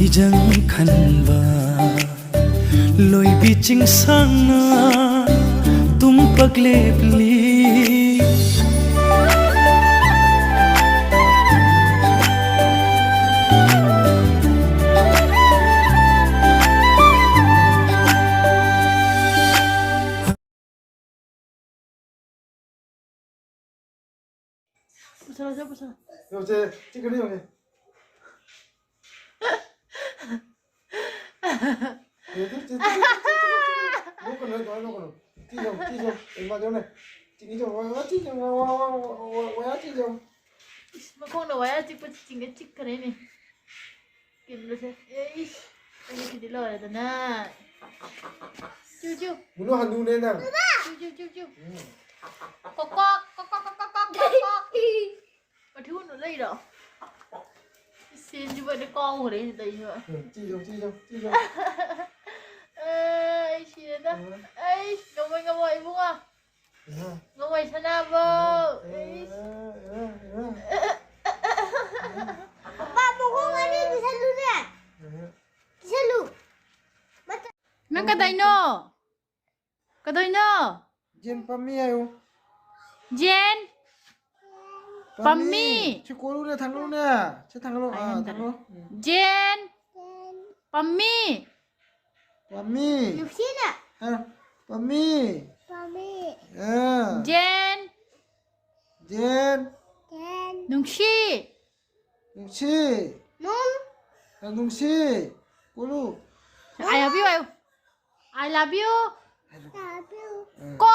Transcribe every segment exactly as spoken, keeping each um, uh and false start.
ꯏꯖꯪ ꯈꯟꯕ ꯂꯣꯏꯕꯤ ꯆꯤꯡꯁꯥꯡꯅ ꯇꯨꯝꯄꯛ ꯂꯦꯞꯂꯤ꯫ ꯄꯨꯁꯜꯂꯁꯦ, ꯄꯨꯁꯜꯂꯣ꯫ ꯌꯦꯡꯉꯨꯁꯦ, ꯆꯤꯛꯀꯅꯤ ꯌꯦꯡꯉꯨꯁꯦ꯫ ꯌꯦꯡꯉꯨꯁꯦ, ꯆꯤꯛ, ꯆꯤꯛ, ꯆꯤꯛ, ꯆꯤꯛ, ꯆꯤꯛ, ꯆꯤꯛ, ꯆꯤꯛ꯫ ꯅꯣꯛꯀꯅꯨ, ꯑꯗꯨꯃꯥꯏꯅ ꯅꯣꯛꯀꯅꯨ꯫ ꯆꯤꯛ ꯌꯦꯡꯉꯨ, ꯆꯤꯛ ꯌꯦꯡꯉꯨ꯫ ꯏꯃꯥ, ꯌꯦꯡꯉꯨꯅꯦ꯫ ꯆꯤꯛ, ꯆꯤꯛ, ꯆꯤꯛ, ꯋꯥ, ꯋꯥ, ꯋꯥ, ꯋꯥ, ꯋꯥ, ꯆꯤꯛ ꯌꯦꯡꯉꯨ꯫ ꯏꯁ, ꯃꯈꯣꯡꯅ ꯋꯥꯌꯥ ꯆꯤꯛꯄ ꯆꯤꯡꯉꯦ, ꯆꯤꯛꯈ꯭ꯔꯦꯅꯦ꯫ ꯀꯤꯟꯕꯁꯦ꯫ ꯑꯦ, ꯏꯁ, ꯑꯩꯒꯤ ꯁꯤꯗꯤ ꯂꯣꯏꯔꯦꯗꯅ꯫ ꯆꯨ, ꯆꯨ꯫ ꯃꯨꯅꯨ ꯍꯅꯨꯅꯦ ꯅꯪ꯫ ꯆꯨ, ꯆꯨ, ꯆꯨ, ꯆꯨ꯫ ꯎꯝ꯫ ꯀꯣꯛ, ꯀꯣꯛ, ꯀꯣꯛ꯫ ꯃꯊꯤ ꯍꯨꯟꯗꯣꯛ ꯂꯩꯔꯣ? ꯁꯦꯟꯁꯤꯕꯨ ꯑꯩꯅ ꯀꯥꯎꯈ꯭ꯔꯦ ꯁꯤꯗ ꯑꯩꯁꯨ꯫ ꯎꯝ, ꯆꯤꯖꯧ, ꯆꯤꯖꯧ, ꯆꯤꯖꯧ꯫ ꯑꯦ, ꯑꯩ ꯁꯤꯔꯦꯗ꯫ ꯎꯝ꯫ ꯑꯩ ꯉꯝꯃꯣꯏ, ꯉꯝꯃꯣꯏ, ꯏꯕꯨꯡꯉꯣ꯫ ꯎꯝ꯫ ꯉꯝꯃꯣꯏ, ꯁꯅꯥꯕꯧ꯫ ꯎꯝ, ꯑꯩ ꯎꯝ, ꯎꯝ, ꯎꯝ꯫ ꯄꯥ, ꯃꯈꯣꯡ ꯑꯅꯤ ꯀꯤꯁꯜꯂꯨꯅꯦ꯫ ꯎꯝ꯫ ꯀꯤꯁꯜꯂꯨ꯫ ꯅꯪ ꯀꯗꯥꯏꯅꯣ? ꯀꯗꯣꯏꯅꯣ? ꯖꯦꯟ ꯄꯥꯝꯃꯤ ꯍꯥꯏꯌꯨ꯫ ꯖꯦꯟ ꯄꯥꯝꯃꯤ꯫ ꯄꯥꯝꯃꯤ꯫ ꯁꯤ ꯀꯣꯜꯂꯨꯅꯦ, ꯊꯥꯡꯒꯠꯂꯨꯅꯦ꯫ ꯁꯤ ꯊꯥꯡꯒꯠꯂꯣ꯫ ꯑꯥ, ꯍꯥꯏꯍꯟꯗꯔꯦ꯫ ꯊꯥꯡꯒꯠꯂꯣ꯫ ꯎꯝ꯫ ꯖꯦꯟ ꯄꯥꯝꯃꯤ꯫ ꯄꯥꯝꯃꯤ꯫ ꯅꯨꯡꯁꯤꯅ꯫ ꯍꯥ? ꯄꯥꯝꯃꯤ꯫ ꯄꯥꯝꯃꯤ꯫ ꯑꯥ꯫ ꯖꯦꯟ꯫ ꯖꯦꯟ꯫ ꯖꯦꯟ꯫ ꯅꯨꯡꯁꯤ꯫ ꯅꯨꯡꯁꯤ꯫ ꯅꯨꯡ꯫ ꯅꯨꯡꯁꯤ꯫ ꯀꯣꯜꯂꯨ꯫ I love you ꯍꯥꯏꯌꯨ꯫ I love you꯫ Love you꯫ ꯀꯣ꯫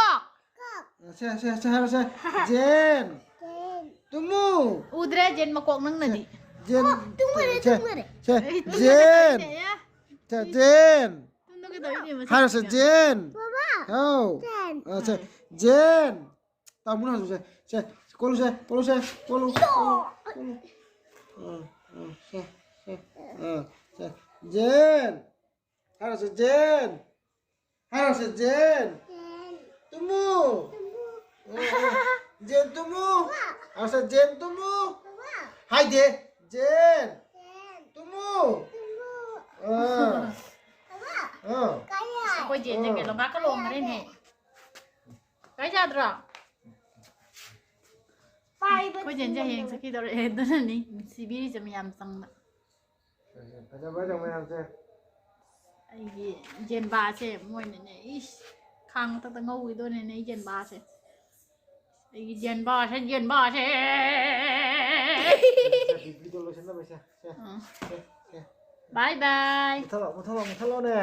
ꯁꯦ, ꯁꯦ, ꯁꯦ, ꯍꯥꯏꯔꯣ, ꯁꯦ꯫ ꯖꯦꯟ꯫ ꯖꯦꯟ꯫ ꯇꯨꯝꯃꯨ꯫ ꯎꯗ꯭ꯔꯦ, ꯖꯦꯟ ꯃꯀꯣꯛ ꯅꯪꯅꯗꯤ꯫ ꯖꯦꯟ꯫ ꯑꯣ, ꯇꯨꯝꯈꯔꯦ, ꯁꯦ, ꯇꯨꯝꯈꯔꯦ꯫ ꯁꯦ, ꯖꯦꯟ꯫ ꯁꯦ, ꯖꯦꯟ꯫ ꯇꯨꯝꯗꯣꯛꯀꯦ ꯇꯧꯔꯤꯅꯦ ꯃꯁꯤ꯫ ꯍꯥꯏꯔꯣ, ꯁꯦ, ꯖꯦꯟ꯫ ꯕꯕꯥ꯫ ꯍꯥꯎ꯫ ꯖꯦꯟ꯫ ꯑ, ꯁꯦ, ꯖꯦꯟ꯫ ꯇꯥꯃꯣꯅ ꯍꯧꯖꯤꯛ ꯁꯦ, ꯁꯦ, ꯀꯣꯜꯂꯨꯁꯦ, ꯀꯣꯜꯂꯨꯁꯦ, ꯀꯣꯜꯂꯨ, ꯀꯣꯜꯂꯨ, ꯀꯣꯜꯂꯨ꯫ ꯑ, ꯑ, ꯁꯦ, ꯁꯦ, ꯑ, ꯁꯦ, ꯖꯦꯟ꯫ ꯍꯥꯏꯔꯣꯁꯦ, ꯖꯦꯟ꯫ ꯍꯥꯏꯔꯣꯁꯦ, ꯖꯦꯟ꯫ ꯖꯦꯟ꯫ ꯇꯨꯝꯃꯨ꯫ ꯇꯨꯝꯃꯨ꯫ ꯑ, ꯑ, ꯖꯦꯟ ꯇꯨꯝꯃꯨ꯫ ꯕꯕꯥ꯫ ꯍꯥꯏꯔꯣꯁꯦ, ꯖꯦꯟ ꯇꯨꯝꯃꯨ꯫ ꯕꯕꯥ꯫ ꯍꯥꯏꯗꯦ, ꯖꯦꯟ꯫ ꯖꯦꯟ꯫ ꯇꯨꯝꯃꯨ꯫ ꯇꯨꯝꯃꯨ꯫ ꯑꯩꯈꯣꯏ ꯖꯦꯟꯁꯦ ꯀꯩꯅꯣ ꯃꯥ ꯀ ꯂꯣꯡꯈ꯭ꯔꯦꯅꯦ꯫ ꯀꯥꯏ ꯌꯥꯗ꯭ꯔꯣ? ꯄꯥꯏꯕ ꯑꯩꯈꯣꯏ ꯖꯦꯟꯁꯦ ꯍꯌꯦꯡ ꯆꯠꯈꯤꯗꯧꯔꯦ, ꯑꯗꯨꯅꯅꯤ ꯁꯤꯕꯤꯔꯤꯁꯦ ꯃꯌꯥꯝ ꯆꯪꯗ꯫ ꯐꯖꯕ ꯍꯥꯏꯗꯣ ꯃꯌꯥꯝꯁꯦ꯫ ꯑꯩꯒꯤ ꯖꯦꯟꯕꯥꯁꯦ ꯃꯣꯏꯅꯅꯦ ꯏꯁ ꯈꯥꯡ ꯃꯊꯛꯇ ꯉꯧꯈꯤꯗꯣꯏꯅꯦꯅꯦ ꯑꯩ ꯖꯦꯟꯕꯥꯁꯦ꯫ ꯑꯩꯒꯤ ꯖꯦꯟꯕꯥꯁꯦ ꯖꯦꯟꯕꯥꯁꯦ꯫ ꯕꯤꯄꯤꯗꯣ ꯂꯣꯏꯁꯤꯟꯅꯕꯁꯦ꯫ ꯁꯦ, ꯎꯝ꯫ ꯁꯦ, ꯁꯦ꯫ ꯕꯥꯏ ꯕꯥꯏ꯫ ꯃꯨꯊꯠꯂꯣ, ꯃꯨꯊꯠꯂꯣ, ꯃꯨꯊꯠꯂꯣꯅꯦ꯫